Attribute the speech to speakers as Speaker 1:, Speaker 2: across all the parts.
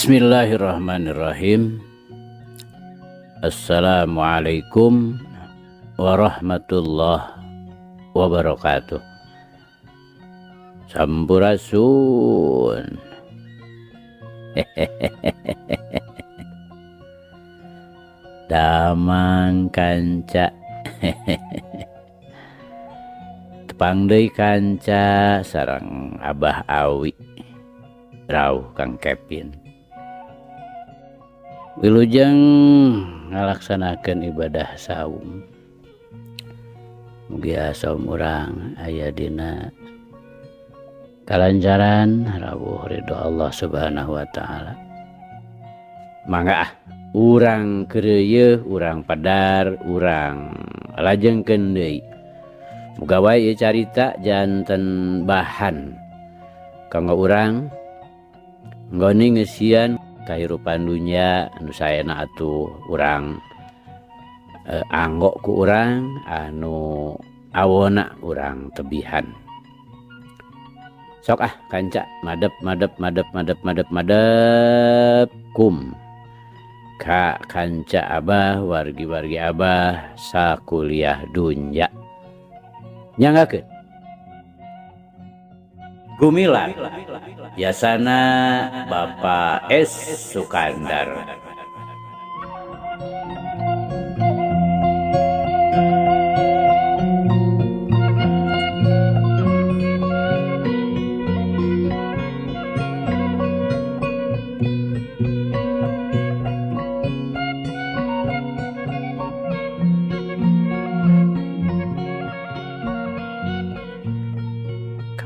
Speaker 1: Bismillahirrahmanirrahim. Assalamualaikum warahmatullahi wabarakatuh. Sampurasun. Damang kanca. Tepang deui kanca sareng Abah Awi. Rauh Kang Kevin. Wilujeng ngalaksanakeun ibadah saum. Mugia saum urang aya dina kalancaran rawuh ridho Allah Subhanahu wa taala. Mangga ah urang keureuyeung, urang padar, urang lajengkeun deui. Muga wae ieu carita janten bahan kanggo urang nggone ngeusian kahirupan dunya anu saena atuh urang anggo ku urang anu awona urang tebihan. Sok ah kanca madep madep madep madep madep madep kum ka kanca abah wargi-wargi abah sakuliah dunya. Nyanggakeun Gumilar Yasana Bapak S. Sukandar.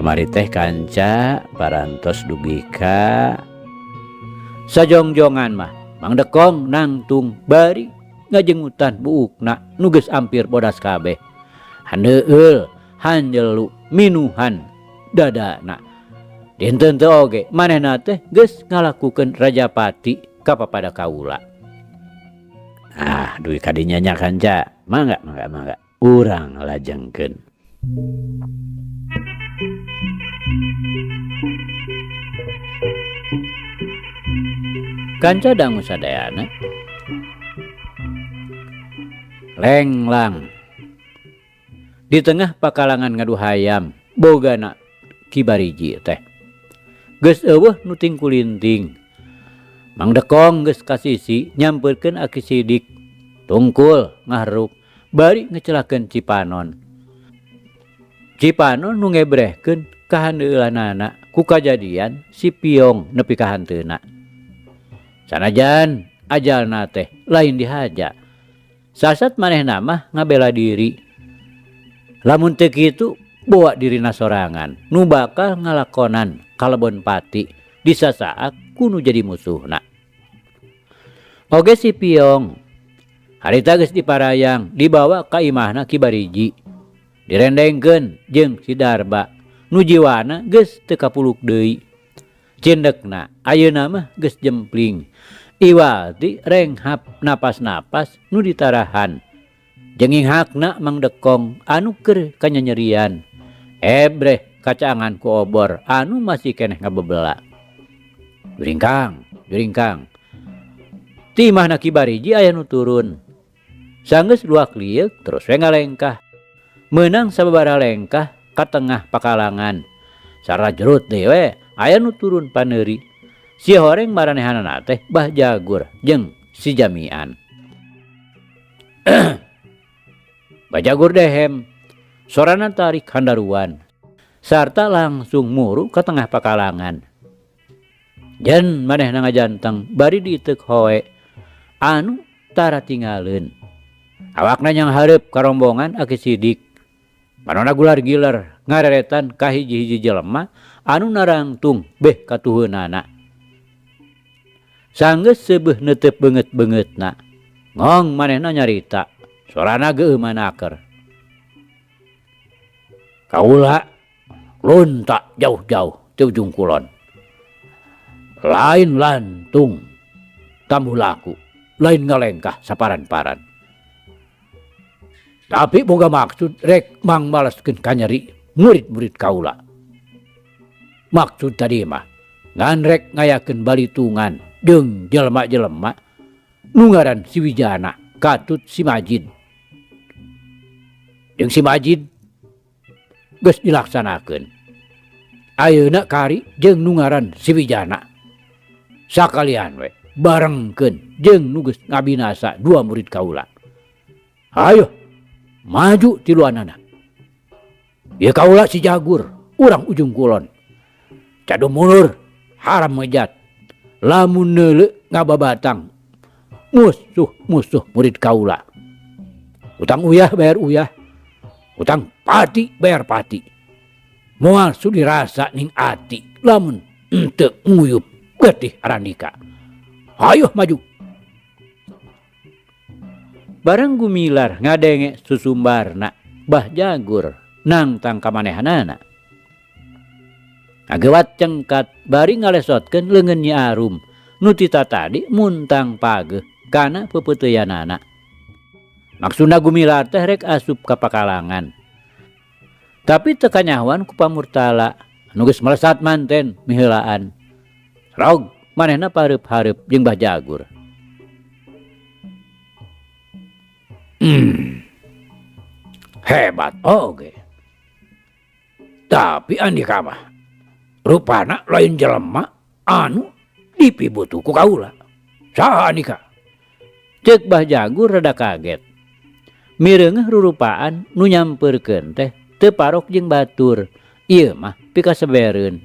Speaker 1: Kamari teh kanca parantos dugi ka sajongjongan mah Mang Dekong nangtung bari ngajengutan buukna nu geus ampir bodas kabeh. Handeueul hanjelu minuhan dadana. Dinten teu oge manehna teh geus ngalakukeun rajapati ka papada kaula. Ah, dugi ka dinya nya kanca. Mangga mangga mangga urang lajengkeun. Kanca dangu sadayana lenglang di tengah pakalangan ngadu hayam bogana Ki Bariji teh geus eueuh nu tingkulinting. Mang Dekong geus kasisi nyampeurkeun Aki Sidik tungkul ngaharup bari ngecelakeun Cipanon. Cipanon nu ngebrehkeun kahandeulanana ku kajadian si Piong nepi ka hanteuna. Sanajan ajalna teh lain dihaja. Sasat manehna mah ngabela diri. Lamun teu kitu bawa dirina sorangan nu bakal ngalakonan kalebon pati disasaak ku nu jadi musuhna. Oge si Piong harita geus diparayang dibawa ka imahna Ki Bariji. Direndengkeun jeung si Darba nu jiwana geus teu kapuluk deui. Cindekna ayeuna mah geus jempling. Iwal ti renghap napas-napas nu ditarahan. Jenging hakna Mang Dekong anu keur kanyanyerian. Ebreh kacaangan ku obor anu masih keneh ngabebela. Juringkang, juringkang. Ti imahna Ki Bariji aya nu turun. Sanggeus luak lieuk terus we ngalengkah. Meunang sababaraha lengkah ka tengah pakalangan. Sarajrut deui we aya nu turun paneuri. Si horeng maranehanana teh Bah Jagur jeung si Jamian. Bah Jagur dehem, sorana tarik handaruan sarta langsung muru ka tengah pakalangan. Jen manehna ngajanteng bari diiteuk hoe anu tara tingaleun. Awakna nyang hareup ka rombongan Aki Sidik. Panona gular giler ngareretan ka hiji-hiji jelema anu narangtung beh katuheunana. Sanggeus seubeuh neuteup beungeut-beungeutna. Ngong manehna nyarita, sorana geueuh manaker. Kaula lunta jauh-jauh ti ujung kulon. Lain lantung tambuh laku, lain ngalengkah saparan-paran. Tapi boga maksud rek mang malaskeun kanyeri murid-murid kaula. Maksud tadi mah ngan rek ngayakeun balitungan. Jeung jelema-jelema nu ngaran si Wijana katut si Majid. Jeung si Majid geus dilaksanakeun. Ayeuna kari jeung nu ngaran si Wijana. Sakalian we barengkeun jeung nu geus ngabinasa dua murid kaula. Hayo maju tiluanana. Ieu kaula si Jagur urang Ujung Kulon. Cadu mundur haram ngejat. Lamun neuleu ngababatang musuh-musuh murid kaula. Utang uyah bayar uyah, utang pati bayar pati. Moal sudi rasa ning ati lamun henteu nguyup getih arandika. Hayoh maju. Barang Gumilar ngadenge susumbarna Bah Jagur nangtang kamanehanana. Ngagewat cengkat bari ngalesotkeun leungeun Nyi Arum nu tita tadi muntang pageuh kana pepeuteuyanana. Maksudna Gumilar teh rek asup ka pakalangan. Tapi teu kanyahoan ku Pamurtala nu geus melesat manten miheulaan. Rog manehna pareup-hareup jeung Bah Jagur. Hebat oge. Tapi andika mah rupana lain jelema anu dipibutuh ku kaula. Saha andika? Ceuk Bah Jagur rada kaget. Mireungeuh rurupaan nu nyampeurkeun teh teu parok jeung batur. Ieu mah pikasebereun.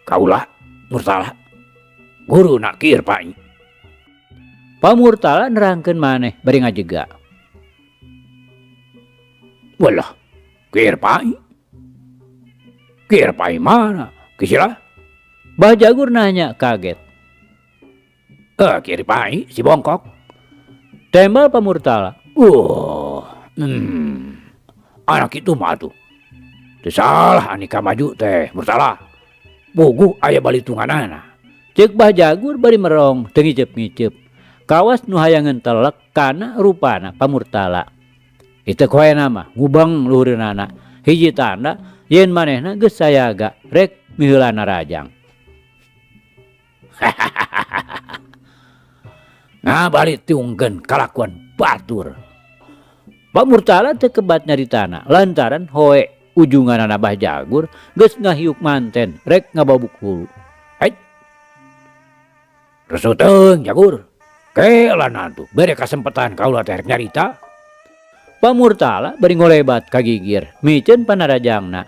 Speaker 1: Kaula Murtala guruna Ki Irpai. Pamurtala nerangkeun maneh bari ngajega. Walah, Ki Irpai. Ki Irpai mana? Ki Sila? Bah Jagur nanya kaget. Ki Irpai si bongkok. Tembal Pamurtala. Anak itu mah tuh. Teu salah anika maju teh Murtala. Puguh aya balitunganana. Ceuk Bah Jagur bari merong teu ngiceup-ngiceup. Kawas nu hayangeun telek kana rupana Pamurtala. Itu koena mah ngubeng luhureunana. Hiji tanda yen manehna geus sayaga rek miheulana rajang. Ngabalitungkeun kalakuan batur. Pamurtala teu kebat nyaritana lantaran hoe ujunganana Bah Jagur geus ngahiuk manten rek ngababuk hulu. Hei. Resu teuing Jagur. Kelana tuh bere kasempatan kaula teh rek nyarita. Pamurtala bari ngolebat ka gigir miceun panarajangna.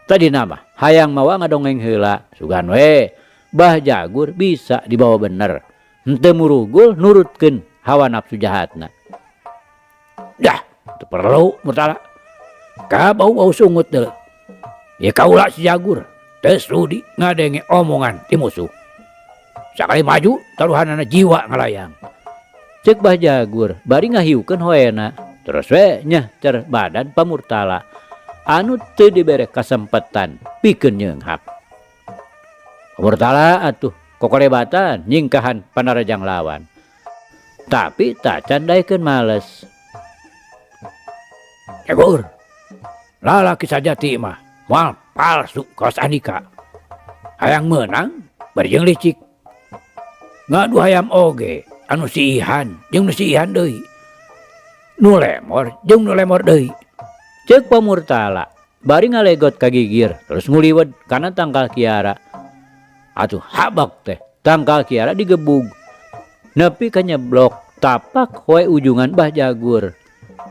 Speaker 1: Tadina mah hayang mawa ngadongeng heula sugan we Bah Jagur bisa dibawa bener. Henteu murugul nurutkeun hawa nafsu jahatna. Dah, teu perlu Murtala. Ka bau-bau sungut deuleu. Ye kaula si Jagur teu sudi ngadenge omongan ti musuh. Sakali maju taruhanana jiwa ngalayang. Ceuk Bah Jagur bari ngahiukeun hoena. Terus we nyehcer badan Pamurtala anu teu dibere kasempetan pikeun nyeunghap. Pamurtala atuh kokorebatan nyingkahan panarajang lawan. Tapi tacan daekeun males. Jagur, lalaki sajati mah moal palsu kawas andika. Hayang meunang bari jeung licik. Ngadu hayam oge anu siihan jeung nu siihan deui. Nu lemor jeung nu lemor deui. Ceuk Pamurtala bari ngalegot ka gigir terus nguliwed kana tangkal kiara. Atuh habak teh tangkal kiara digebug. Nepi ka nyeblok tapak hoe ujungan Bah Jagur.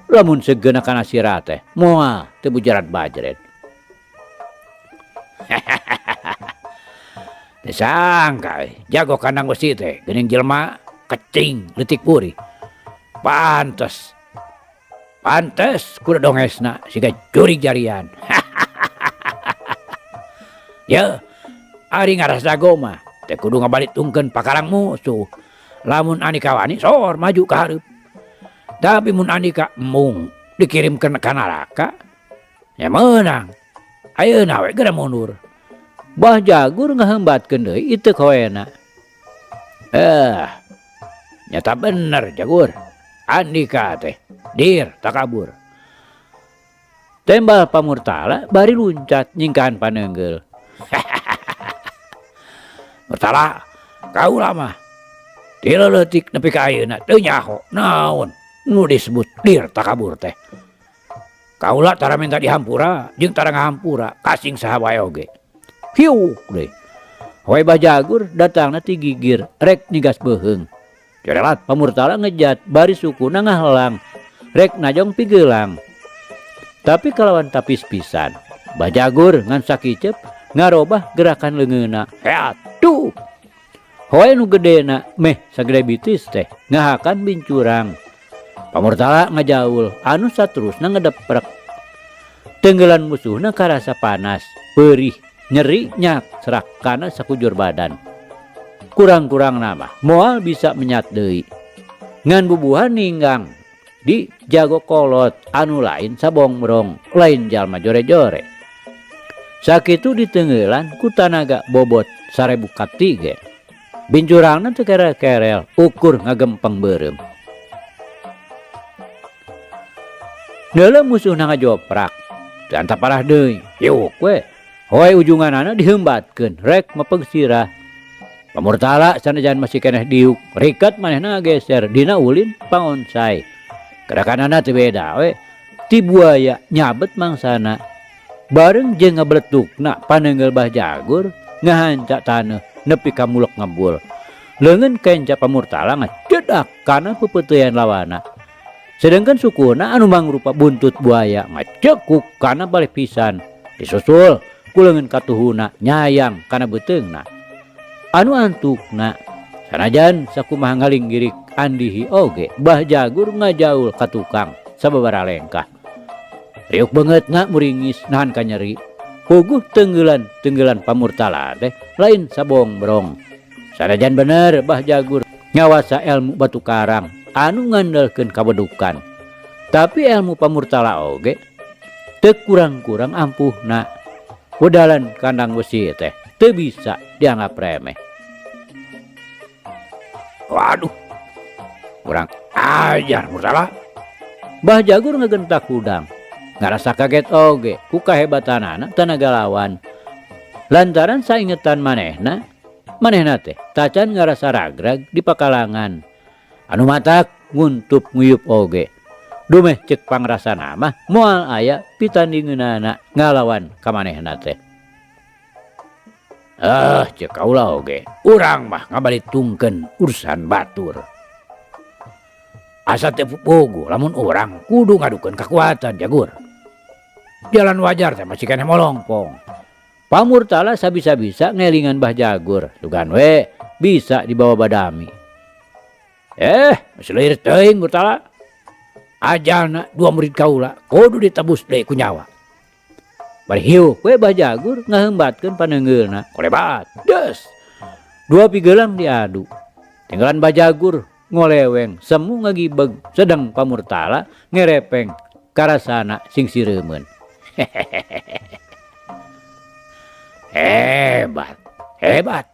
Speaker 1: Lamun segeuna kana sirah teh moal teu bujarat bajret. Teu sangka euy jago kandang besi teh geuning jelema kecing leutik purih. Pantes. Pantes kudu dongesna siga jurig jarian. Ye, ari ngaras jago mah teh kudu ngabalitungkeun pakarang musuh. Lamun andika wani sor maju ka hareup. Tapi mun andika embung dikirimkeun ka neraka nya meunang. Ayeuna we geura mundur. Bah Jagur ngahembatkeun deui ieu hoena. Nyata bener Jagur. Andika teh dir takabur. Tembal Pamurtala bari luncat nyingkahan paneunggeul. Murtala, kaula mah ti leutik nepi ka ayeuna teu nyaho naon nu disebut lir takabur teh. Kaula tara minta dihampura jeung tara ngahampura kasing saha wae oge. Hiuk deui. Hoe Bah Jagur datangna ti gigir rek nigas beuheung. Corelat Pamurtala ngejat bari sukuna ngahelang rek najong pigelang. Tapi kalawan tapis pisan, Bah Jagur ngan sakiceup ngarobah gerakan leungeunna. Heat tuh. Hoe nu gedena meh sagede bitis teh ngahakan bincurang. Pamurtala ngajaul anu saterusna ngedeprek. Tenggelan musuhna karasa panas, perih, nyeri nyak serak kana sakujur badan. Kurang-kurang nama moal bisa menyat deui. Ngan bubuhan ninggang di jago kolot anu lain sabongbrong, lain jalma jore-jore. Sakitu ditenggelan ku tanaga bobot 1000 kati ge. Bincurangna teu kerel-kerel, ukur ngagempeng beureum. Neuleuh musuhna ngajoprak, teu antap parah deui, hiuk we. Hoe ujunganana diheumbatkeun rek mepeg sirah. Pamurtala sanajan masih keneh diuk, rikat manehna ngageser dina ulin pangonsai. Gerakanana teu beda we, ti buaya nyabet mangsana. Bareng jeung ngabeletukna paneunggeul Bah Jagur ngahanca taneuh nepi ka mulek ngebul. Leungeun kenca Pamurtala ngacedak kana pepeutean lawana. Sedangkan sukuna anu mangrupa buntut buaya ngacekuk kana baleh pisan. Disusul ku leungeun katuhuna nyayang kana beuteungna. Anu antukna sanajan sakumaha ngalinggirik andihi oge Bah Jagur ngajaul ka tukang sababaraha lengkah. Riuk beungeutna muringis nahan ka nyeri. Puguh tenggelan-tenggelan Pamurtala teh lain sabongbrong. Sanajan bener Bah Jagur ngawasa ilmu batu karang anu ngandelkeun kabedukan. Tapi ilmu Pamurtala oge teu kurang-kurang ampuhna. Wedalan kandang besi teh teu bisa dianggap remeh. Waduh, kurang ajar Murtala. Bah Jagur ngegentak hudang. Ngarasa kaget oge ku kahebatanana tenaga lawan. Lantaran saingetan manehna, manehna teh tacan ngarasa ragrag di pakalangan. Anu matak nguntup nguyup oge. Dumeh cek pangrasana mah moal aya pitandingeunana ngalawan ka manehna teh. Cek kaula oge, urang mah ngabalitungkeun urusan batur. Asa teu puguh lamun urang kudu ngadukeun kakuatan Jagur. Jalan wajar teh masih keneh molongpong. Pamurtala sabisa-bisa ngelingan Bah Jagur, sugan we bisa dibawa badami. Geus leuir teuing Murtala. Ajalna dua murid kaula kudu ditebus deui ku nyawa. Bari hiuk we Bah Jagur ngaheumbatkeun paneunggeulna. Kolebat, des. Dua pigelang diadu. Tinggalan Bah Jagur ngoleweng semu ngagibeg sedang Pamurtala ngerepeng karasana sing sireumeun. Hebat, hebat.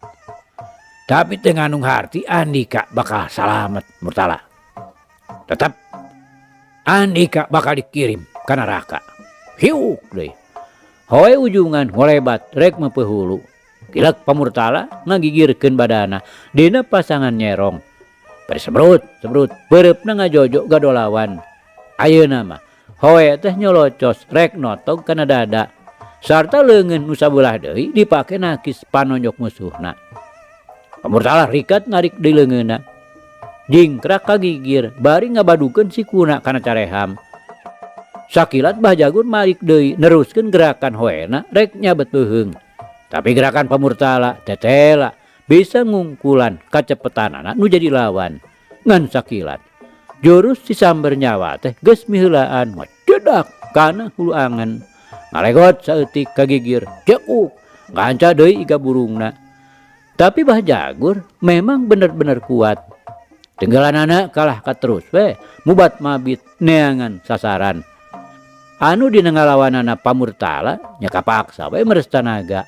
Speaker 1: Tapi teu ngandung harti Andika bakal salamet Murtala. Tetap Andika bakal dikirim ka neraka. Hiuk deui. Hoe ujungan ngolebat rek meupeut hulu. Kilek Pamurtala ngagigirkeun badana dina pasangan nyerong. Bari sebrut, sebrut, peureupna ngajojok gadolawan. Ayeuna mah hoe teh nyolocos rek notog kana dada. Sarta leungeun nu sabelah deui dipake nakis panonjok musuhna. Pamurtala rikat narik deui leungeunna. Jingkrak kagigir bari ngabadukeun sikuna kana careham. Sakilat Bah Jagur malik deui neruskeun gerakan hoena rek nyabet beuheung. Tapi gerakan Pamurtala tetela bisa ngungkulan kacepetanana nu jadi lawan. Ngan sakilat jurus si samber nyawa teh geus miheulaan ngacedak kana hulu angen. Ngalegot saeutik kagigir cekuk nganca deui iga burungna. Tapi Bah Jagur memang bener-bener kuat. Tenggelanana kalah ka terus we mubat mabit neangan sasaran. Anu dina ngalawanana Pamurtala nya kapaksa we meres tanaga.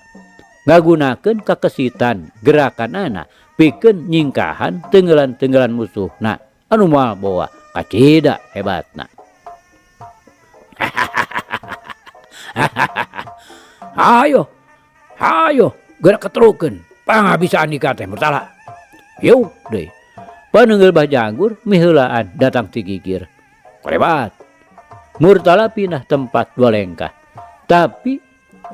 Speaker 1: Ngagunakeun kakesitan gerakanana pikeun nyingkahan tenggelan-tenggelan musuhna anu moal boa kacida hebatna. Hayo, hayo gerak keterukeun. Pangabisa Andika teh Murtala. Yuk deui. Panenggel Bah Jagur miheulaan datang ti gigir. Korebat. Murtala pindah tempat dua lengkah. Tapi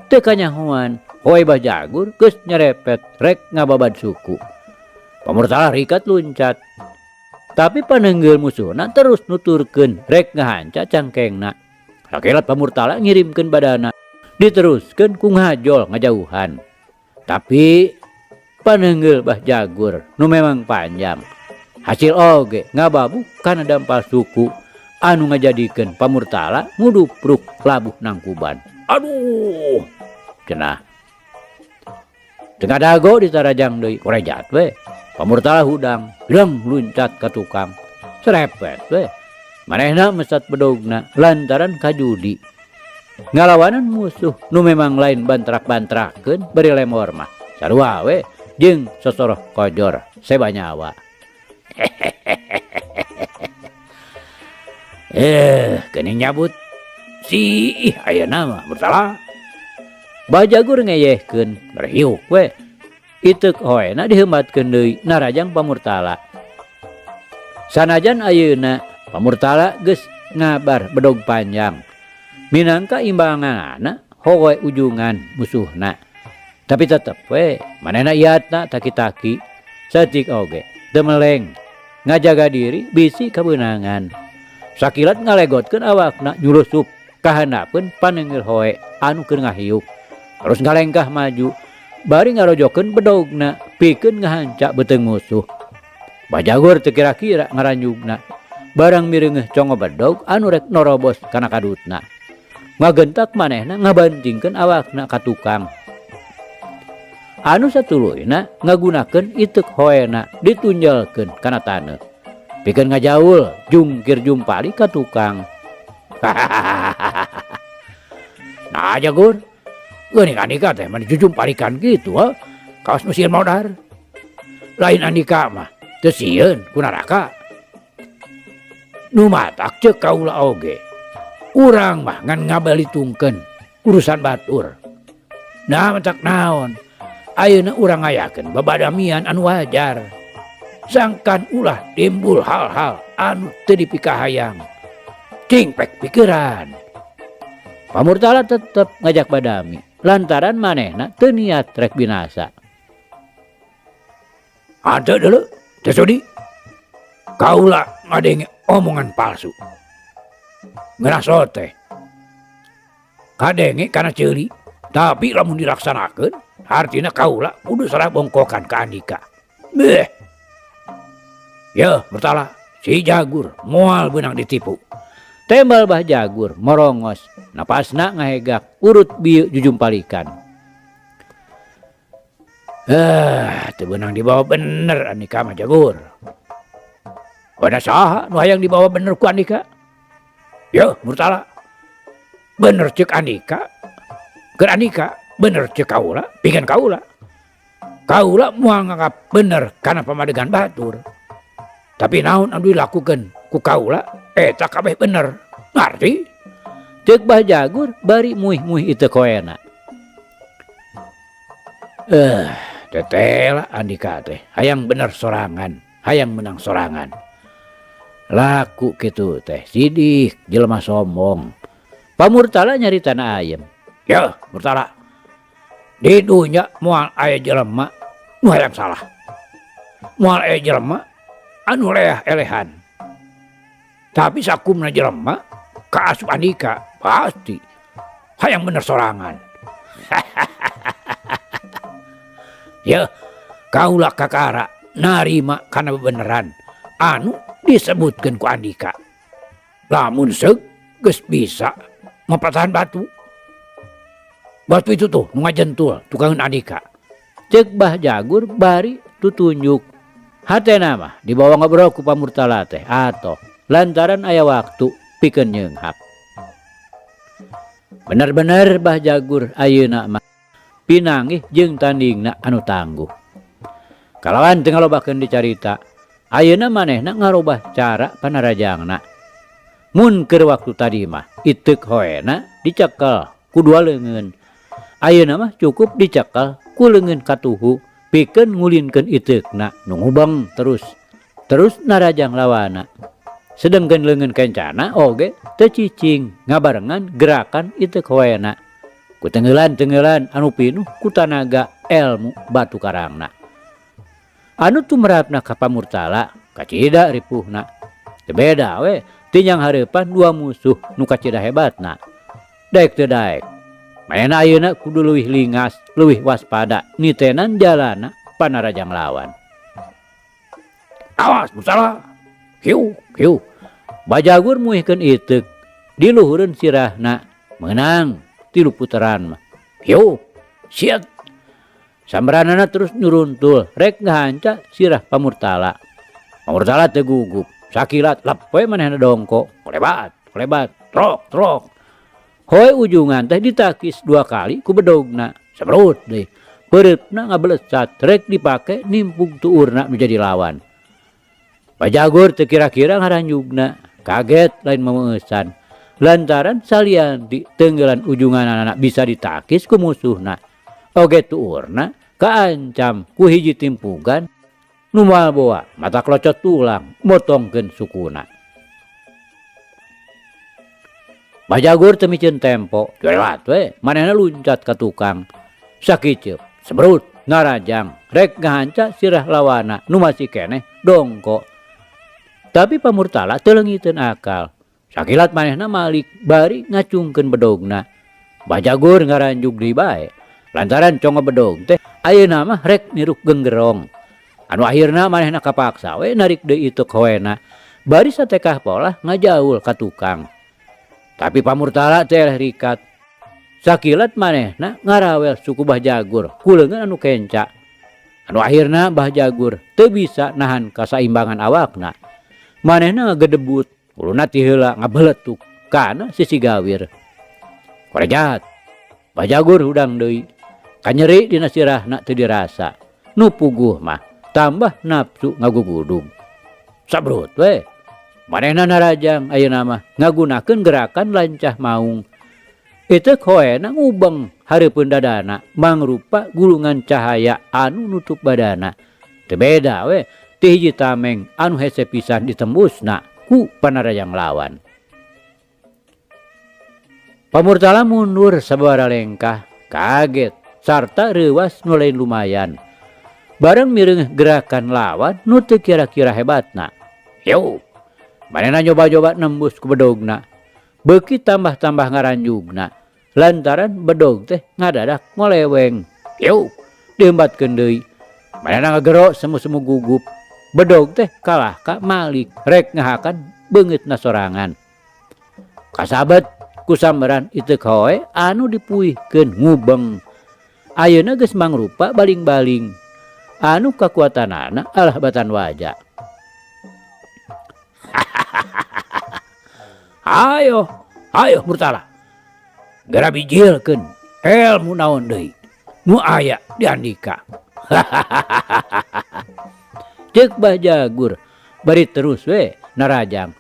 Speaker 1: teu kanyahoan hoe Bah Jagur geus nyerepet rek ngababad suku. Pamurtala rikat luncat. Tapi panenggel musuhna terus nuturkeun rek ngahanca cangkengna. Sakilat Pamurtala ngirimkeun badana diteruskeun ku ngajol ngajauhan. Tapi panenggel Bah Jagur nu memang panjang. Hasil oge ngababu kana dampal suku anu ngajadikeun Pamurtala ngudupruk labuh nangkuban. Aduh, cenah. Tengah dago ditarajang deui korejat we. Pamurtala hudang, leng luncat ka tukang. Serepet we. Manehna mesat bedogna lantaran kajudi. Ngalawanan musuh nu memang lain bantrak-bantrakeun bari lemor mah. Sarua we jeung sosoroh kojor seba nyawa. Geuning nyabut si ih ayeuna mah Murtala. Bajagur ngeyehkeun berhiuk we. Iteuk hoena diheumatkeun deui narajang Pamurtala. Sanajan ayeuna Pamurtala geus ngabar bedog panjang. Minangka imbanganana hoe ujungan musuhna. Tapi tetep we manehna iatna taki-taki saeutik oge teu meleng ngajaga diri bisi kabeunangan. Sakilat ngalegotkeun awakna nyulusup kahandapeun panenggel hoe anu keur ngahiuk. Terus ngalengkah maju bari ngarojokeun bedogna pikeun ngahanca beuteung musuh. Bajagur teu kira-kira ngaranjugna barang mireungeuh congo bedog anu rek norobos kana kadutna. Ngagentak manehna ngabantingkeun awakna ka tukang. Anu satuluyna ngagunakeun iteuk hoena ditunjalkeun kana taneuh. Pikeun ngajaul jungkir jumpali ka tukang. Nah Jagur, geuning Andika teh mah dijujumpalikan kitu ha. Kawas nu sieun modar. Lain Andika mah teu sieun ku naraka. Nu matak ceuk kaula oge. Urang mah ngan ngabalitungkeun urusan batur. Nah matak naon? Ayeuna urang ngayakeun babadamian anu wajar. Sangkan ulah timbul hal-hal anu teu dipikahayang. Cing pek pikiran. Pamurtala tetep ngajak badami lantaran manehna teu niat rek binasa. Henteu deuleu, teu sudi. Kaula ngadenge omongan palsu. Ngeunah sote. Kadenge kana ceuli, tapi lamun dilaksanakeun hartina kaula kudu sarah bongkokan ka Andika. Beuh. Yeuh, Murtala, si Jagur moal beunang ditipu. Tembal Bah Jagur morongos, napasna ngahegak urut bieu jujumpalikan. Teu beunang dibawa bener Andika mah Jagur. Pada saha nu hayang dibawa bener ku Andika? Yeuh, Murtala. Bener ceuk Andika. Keur Andika bener ceuk kaula, pikeun kaula. Kaula moal nganggap bener kana pamadegan batur. Tapi naon anu dilakukeun ku kaula eta kabeh bener. Ngarti? Ceuk Bah Jagur bari muih-muih ieu koena. Tetela Andika teh hayang bener sorangan, hayang menang sorangan. Laku kitu teh sidik jelema sombong. Pamurtala nyaritana ayem. Yeuh, Murtala. Di dunya moal aya jelema nu hayang salah. Moal aya jelema anu leah elehan. Tapi sakumna jelema kaasup Andika pasti hayang bener sorangan. Yeuh, kaula kakara narima kana bebeneran anu disebutkeun ku Andika. Lamun seug geus bisa mapatahan batu. Batu itu tuh nu ngajentul tukangeun Andika. Ceuk Bah Jagur bari tutunjuk. Hatena mah dibawa ngobrol ku Pamurtala teh atoh lantaran aya waktu pikeun nyeunghap. Bener-bener Bah Jagur ayeuna mah pinanggih jeung tandingna anu tangguh. Kalawan teu ngalobakeun dicarita, ayeuna manehna ngarobah cara panarajangna. Mun keur waktu tadi mah iteuk hoena dicekel ku dua leungeun. Ayeuna mah cukup dicekel ku leungeun katuhu Pikeun ngulinkeun iteukna nu ngubeng terus terus narajang lawana. Sedengkeun leungeun kencana oge teu cicing ngabarengan gerakan iteuk hoena. Ku tenggelan-tenggelan anu pinuh ku tanaga elmu batu karangna. Anu tumrapna ka Pamurtala kacida ripuhna. Teu beda we ti nyanghareupan dua musuh nu kacida hebatna. Daek teu daek, manehna ayeuna kudu leuwih lingas, leuwih waspada nitenan jalana panarajang lawan. Awas Murtala! Hiu, hiu. Bajagur muihkeun iteuk diluhureun sirahna meunang tilu puteran mah. Hiu, siet. Sambaranana terus nyuruntul rek ngahanca sirah Pamurtala. Pamurtala teu gugup, sakilat lep we manehna dongko, kolebat, kolebat, trok, trok. Hoe ujungan teh ditakis dua kali ku bedogna, seberut deui. Peureupna ngabelesat rek dipake nimpug tuurna nu jadi lawan. Bajagur teu kira-kira ngaranjugna, kaget lain memeusan. Lantaran salian di tenggelan ujunganana bisa ditakis ku musuhna. Oge tuurna kaancam ku hiji timpugan nu moal boa matak locot tulang motongkeun sukuna. Bajagur teu miceun tempo, lewat we manehna luncat ka tukang. Sakiceup, seberut, ngarajang, rek ngahanca sirah lawana nu masih keneh dongko. Tapi Pamurtala teu leungiteun akal. Sakilat manehna malik bari ngacungkeun bedogna. Bajagur ngaranjug deui bae. Lantaran congo bedog teh ayeuna mah rek niruk genggerong. Anu akhirna manehna kapaksa we narik deui iteuk hoena. Bari satekah polah ngajaul ka tukang. Tapi Pamurtala teh eleh rikat. Sakilat manehna ngarawel suku Bah Jagur ku leungeun anu kenca. Anu akhirna Bah Jagur teu bisa nahan kasaimbangan awakna. Manehna ngagedebut, uluna ti heula ngabeletuk kana sisi gawir. Korejat, Bah Jagur hudang deui. Kanyeri dina sirahna teu dirasa. Nu puguh mah tambah nafsu ngagugudug. Sabrut we. Manehna narajang ayeuna mah ngagunakeun gerakan lancah maung. Iteuk hoena ngubeng hareupeun dadana mangrupa gulungan cahaya anu nutup badana. Teu beda we ti hiji tameng anu hese pisan ditembusna ku panarajang lawan. Pamurtala mundur sababaraha lengkah, kaget sarta reuwas nu lain lumayan. Bareng mireungeuh gerakan lawan nu teu kira-kira hebatna. Yo, manehna nyoba-nyoba nembus ku bedogna. Beuki tambah-tambah ngaranjugna. Lantaran bedog teh ngadadak ngoleweng. Yo, diembatkeun deui. Manehna ngagero semu-semu gugup. Bedog teh kalah ka malik rek ngahakan beungeutna sorangan. Kasabet ku sambaran iteuk hoe anu dipuihkeun ngubeng. Ayeuna geus mangrupa baling-baling. Anu kakuatanana alah batan waja. Ayo, ayo Murtala. Gera bijilkeun elmu naon deui nu aya di Andika. Ceuk Bah Jagur bari terus we narajang.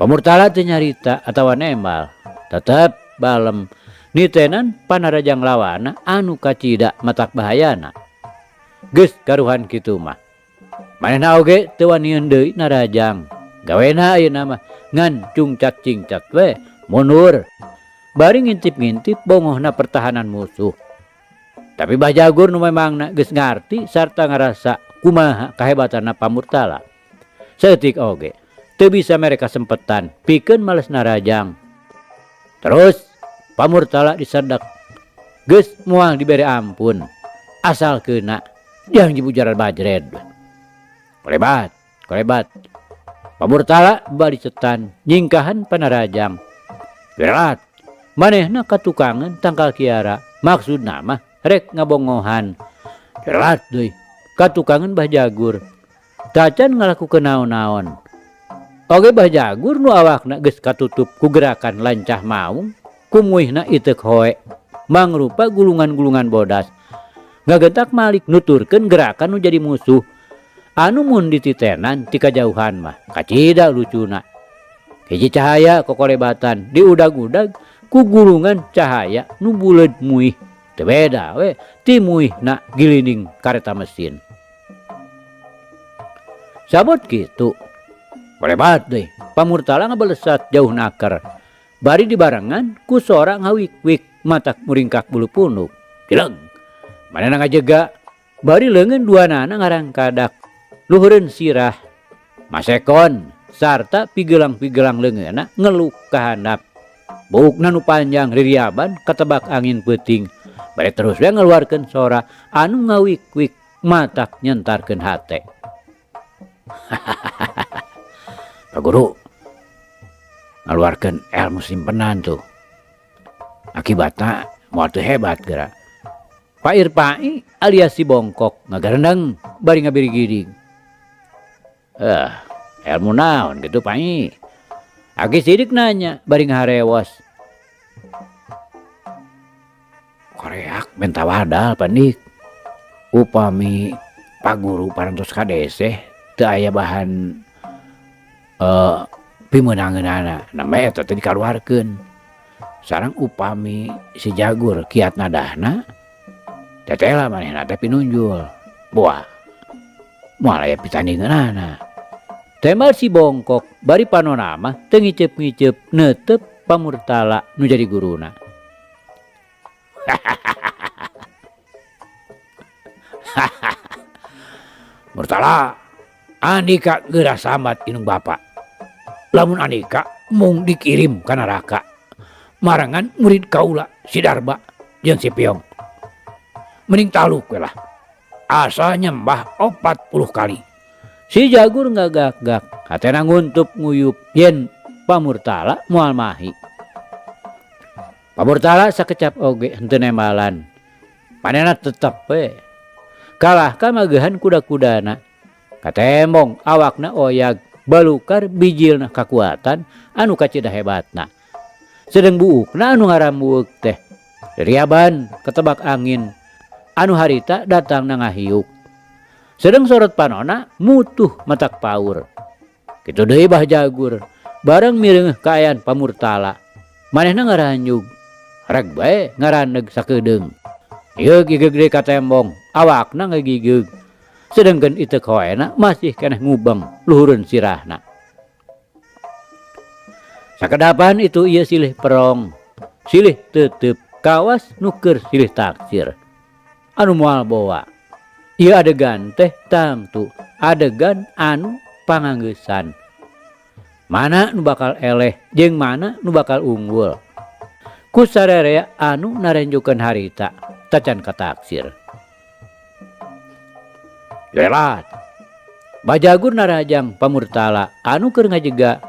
Speaker 1: Pamurtala teu nyarita atawa nembal, tetep balem nitenan panarajang lawana anu kacida matak bahayana. Geus karuhan kitu mah. Manehna oge teu wanian deui narajang. Gawena ayeuna mah ngan cungcat-cingcat we mundur. Bari ngintip-ngintip bongohna pertahanan musuh. Tapi Bah Jagur nu memangna geus ngarti sarta ngarasa kumaha kahebatanna Pamurtala. Saeutik oge teu bisa mere kasempetan pikeun males narajang. Terus Pamurtala disedek. Geus moal dibere ampun. Asal keuna jang jibujaran bajred. Kolebat, kolebat. Pamurtala bali cetan nyingkahan panarajang. Berat, manehna katukangan tangkal kiara. Maksudna mah rek ngabongohan. Berat deui, katukangan Bah Jagur. Tacan ngalakukeun naon-naon. Oge Bah Jagur nu awakna geus katutup ku gerakan lancah maung, kumuihna iteuk hoe. Mangrupa gulungan-gulungan bodas. Ngagentak malik nuturkeun gerakan nu jadi musuh. Anu mun dititenan ti kajauhan mah kacida lucuna. Hiji cahaya kokolebatan diudag-udag ku gulungan cahaya nu buleud muih. Teu beda we ti muihna gilinding kareta mesin. Sabot kitu. Balebat deui Pamurtala ngabelesat jauh naker. Bari dibarengan ku sora ngawik-wik matak muringkak bulu punuk. Cileg! Manehna ngajega bari leungeun duanana ngarangkadak luhureun sirah masekon sarta pigelang-pigelang leungeunna ngeluk ka handap. Buukna nu panjang ririaban katebak angin peuting bari terus we ngaluarkeun sora anu ngawik-wik matak nyentarkeun hate. Hahaha. Pak Guru ngaluarkeun ilmu simpenan tuh. Akibatna moal teu hebat geura. Pak Irpai alias si Bongkok ngagarendeng bari ngabirigidig. Ilmu naon kitu Pai? Aki Sidik nanya bari ngaharewos. Koreak menta wadal Pandik. Upami Pak Guru parantos kadeseh teu aya bahan pimeunangeunana nambe eta teh dikaluarkeun. Sareng upami si Jagur kiat nadahna tetela manehna teh pinunjul. Buah moal aya pitandingeunana. Tembal si Bongkok bari panona mah teu ngiceup-ngiceup neuteup Pamurtala nu jadi guruna. Murtala, andika geura sambat inung bapa. Lamun andika mung dikirim ka neraka. Marangan murid kaula si Darba jeung si Piong. Mending taluk we lah. Asa nyembah 40 kali. Si Jagur ngagak-gak, hatena nguntup nguyup yen Pamurtala moal mahi. Pamurtala sakecap oge henteu nembalan. Manehna tetep we. Kalah ka magehan kuda-kudana. Katembong awakna oyag balukar bijilna kakuatan anu kacida hebatna. Sedeng buukna anu ngarambueuk teh riaban ketebak angin anu harita datangna ngahiuk. Sedeng sorot panona mutuh matak paur. Kitu deui Bah Jagur bareng mireungeuh kaayaan Pamurtala. Manehna ngaranjug reg bae ngaraneg sakedeung. Ieu gigeg deui ka tembong, awakna ngagigeg. Sedengkeun iteuk hoena masih keneh ngubeng luhureun sirahna. Sakedapan itu ieu silih perong, silih teuteup kawas nu keur silih taksir. Anu moal boa. Ieu adegan teh tangtu adegan anu panganggeusan. Mana nu bakal eleh jeung mana nu bakal unggul. Ku sarerea anu narenjukeun harita tacan kataksir. Lelat. Bajagur narajang Pamurtala anu keur ngajega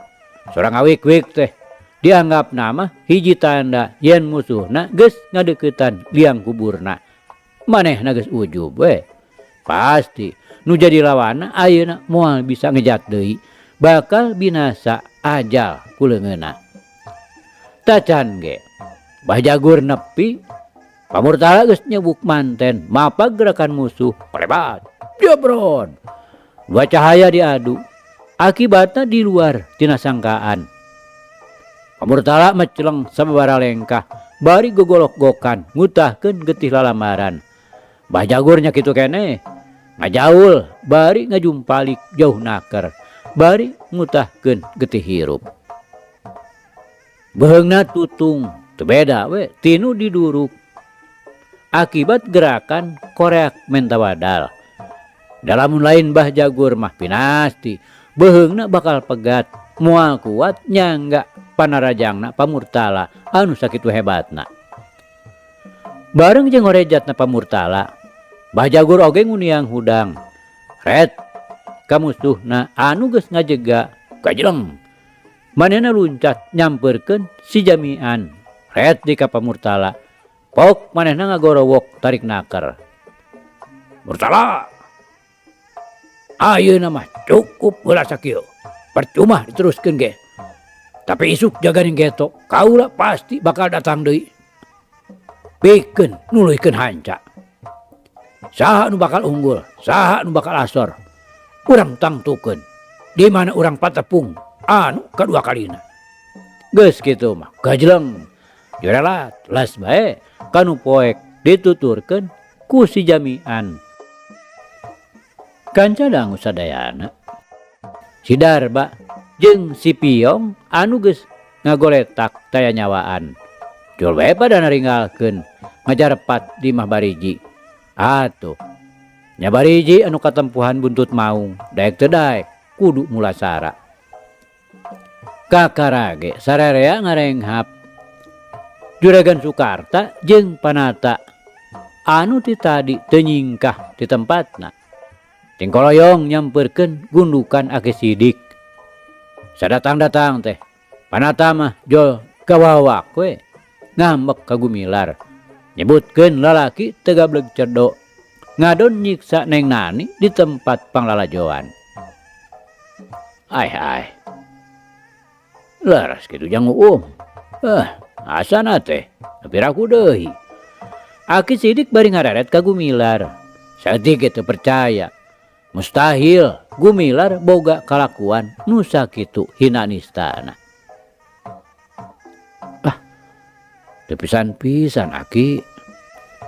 Speaker 1: sorang ngawik-wik teh dianggap nama hiji tanda yen musuhna geus ngadeuketan liang kuburna. Manehna geus ujub we. Pasti nu jadi lawanna ayeuna moal bisa ngejat deui, bakal binasa ajal ku leungeunna. Tacan ge Bajagur nepi Pamurtala geus nyebuk manten mapag gerakan musuh palebat. Jebron. Dua cahaya diadu. Akibatna di luar tina sangkaan. Pamurtala meceleng sababaraha lengkah bari gogolok-gokan ngutahkeun getih lalamaran. Bajagur nya kitu keneh ngajaul bari ngajumpalik jauh naker bari ngutahkeun getih hirup. Beheungna tutung teu beda we tinu diduruk. Akibat gerakan koreak menta wadal. Dalamun lain Bah Jagur mah pinasti beheungna bakal pegat moal kuat nyangga panarajangna Pamurtala anu sakitu hebatna. Bareng jeung ngorejatna Pamurtala, Bah Jagur oge nguniang hudang. Ret ka musuhna anu geus ngajega kajeleng. Manehna luncat nyampeurkeun si jamian. Ret di ka Pamurtala. Pok manehna ngagorowok tarik naker. Murtala, ayeuna mah cukup heula sakieu. Percuma diteruskeun ge. Tapi isuk jaganing geto, kaula pasti bakal datang deui. Pikeun nuluykeun hanca. Saha nu bakal unggul, saha nu bakal asor. Urang tangtukeun di mana urang patepung anu kadua kalina. Geus kitu mah gajeleng. Jurelat las bae kanu poek Dituturkeun ku si Jamian. Kanca dangu sadayana. Si Darba jeung si Piong anu geus ngagoletak taya nyawaan. Jol bae pada naringgalkeun ngajarepat di imah Bariji. Atuh nya Bariji anu katempuhan buntut maung daek teu daek kudu mulasara. Kakarage sarerea ngarenghap. Juragan Sukarta jeung Panata anu ti tadi teu nyingkah ti tempatna. Tingkoloyong nyamperkeun gundukan Aki Sidik. Sadatang-datang teh Panata mah jol kawawak we ngambek ka Gumilar. Nyebutkeun lalaki teu gableg cedok ngadon nyiksa Neng Nani di tempat panglalajoan. Ai ai. Leres kitu jang uum. Asana teh tapi raku deui. Aki Sidik bari ngareret ka Gumilar. Saeutik ge teu percaya. Mustahil Gumilar boga kalakuan nu sakitu hina nistana. Ah, teu pisan-pisan Aki.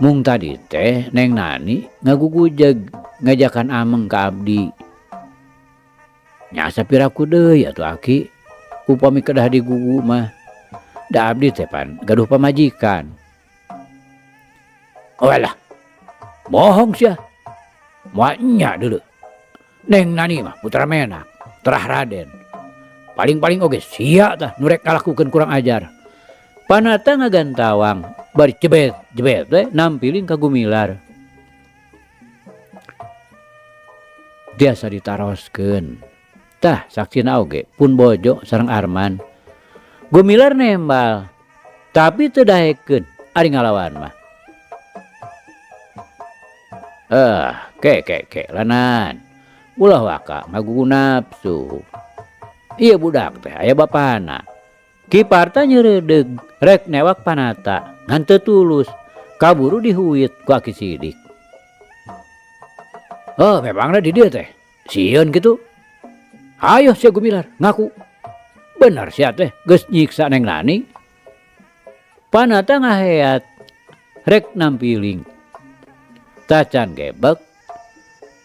Speaker 1: Mung tadi teh Neng Nani ngagugujeg ngajakan ameng ka abdi. Nya asa piraku deui atuh Aki. Upami kedah digugu mah da abdi teh pan gaduh pamajikan. Walah, bohong sia. Moal nya deuleu. Neng Nani mah putra menak, terah Raden. Paling-paling oge sia tah nu rek ngalakukeun kurang ajar. Panata ngagantawang bari jebet-jebet we nampiling ka Gumilar. Tiasa ditaroskeun. Tah saksina oge pun bojo sareng Arman. Gumilar nembal tapi teu daekeun ari ngalawan mah. Ke ke ke lanan. Ulah waka ngagugu nafsu. Ieu budak teh aya bapana. Ki Parta nyeureudeg rek newak Panata ngan teu tulus kaburu dihuit ku Aki Sidik. Oh, memangna di dieu teh sieun kitu. Ayo sia Gumilar ngaku. Bener sia teh geus nyiksa Neng Nani. Panata ngaheat rek nampiling. Tacan gebek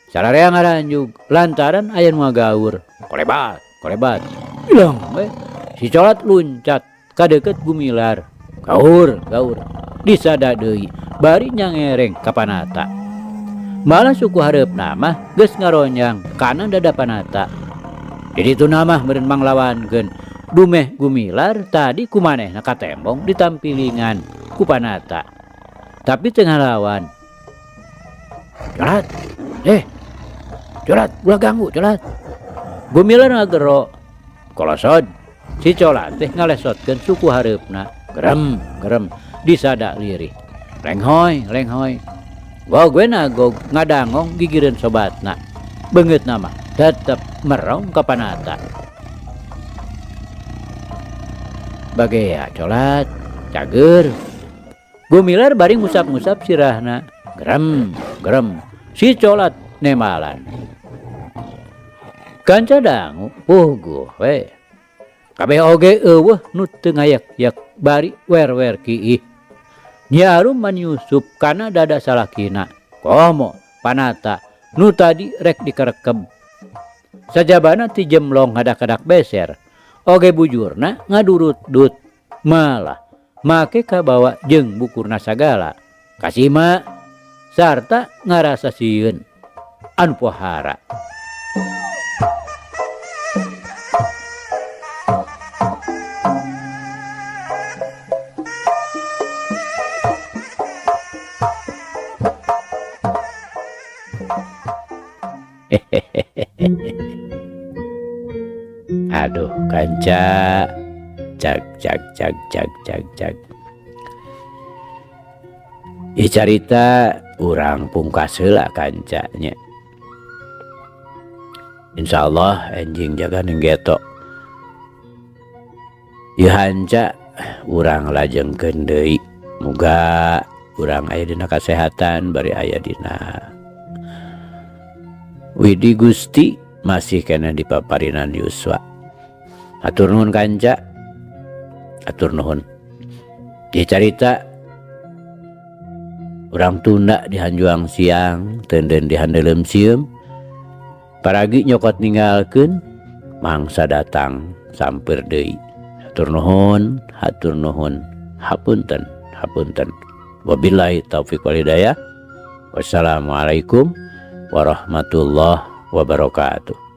Speaker 1: sararea ngaranjug lantaran aya nu ngagaur. Kolebat, kolebat. Ilang we. Si Colat luncat ka deukeut Gumilar. Gaur, gaur. Disada deui bari nyangereng ka Panata. Malah suku hareupna mah geus ngaronjang kana dada Panata. Jadi itu nama meureun manglawankeun. Dumeh Gumilar tadi kumanehna katembong ditampilingan ku Panata. Tapi teu ngalawan. Colat. Colat, ulah ganggu, Colat. Gumilar ngagero. Kolosod. Si Colat teh ngalesotkeun suku hareupna. Gerem, gerem disada lirih. Lenghoy, lenghoy. Gog we nagog ngadangong gigireun sobatna. Beungeutna mah tetep merong ka Panata. Bagea Colat, cager. Gumilar bari ngusap-ngusap sirahna. Gerem, gerem. Si Colat nemalan. Kanca dangu puguh we. Kabeh oge eueuh nu teu ngayak-yak bari wer-wer kiih. Nyi Arum manyusup kana dada salakina. Komo Panata nu tadi rek dikerekeb. Sajabana ti jemlong hadak-hadak beser. Oge bujurna ngadurut-dut. Malah make kabawa jeung bukurna sagala. Kasima sarta ngarasa sieun anu pohara. Aduh kanca, cak cak cak cak cak cak. Ieu carita urang pungkas heula kancanya. Insyaallah enjing jaga ning geto. Ieu hanca urang lajengkeun deui. Muga urang aya dina kasehatan bari aya dina Widi Gusti masih kena di paparinan Yuswa. Atur nuhun kanca. Atur nuhun. Ieu carita Urang tunda di hanjuang siang, teundeun di handeuleum sieum. Paragi nyokot ninggalkeun, mangsa datang sampeur deui. Hatur nuhun, hatur nuhun, hapunten, hapunten. Wabillahi taufik wal hidayah. Wassalamualaikum warahmatullahi wabarakatuh.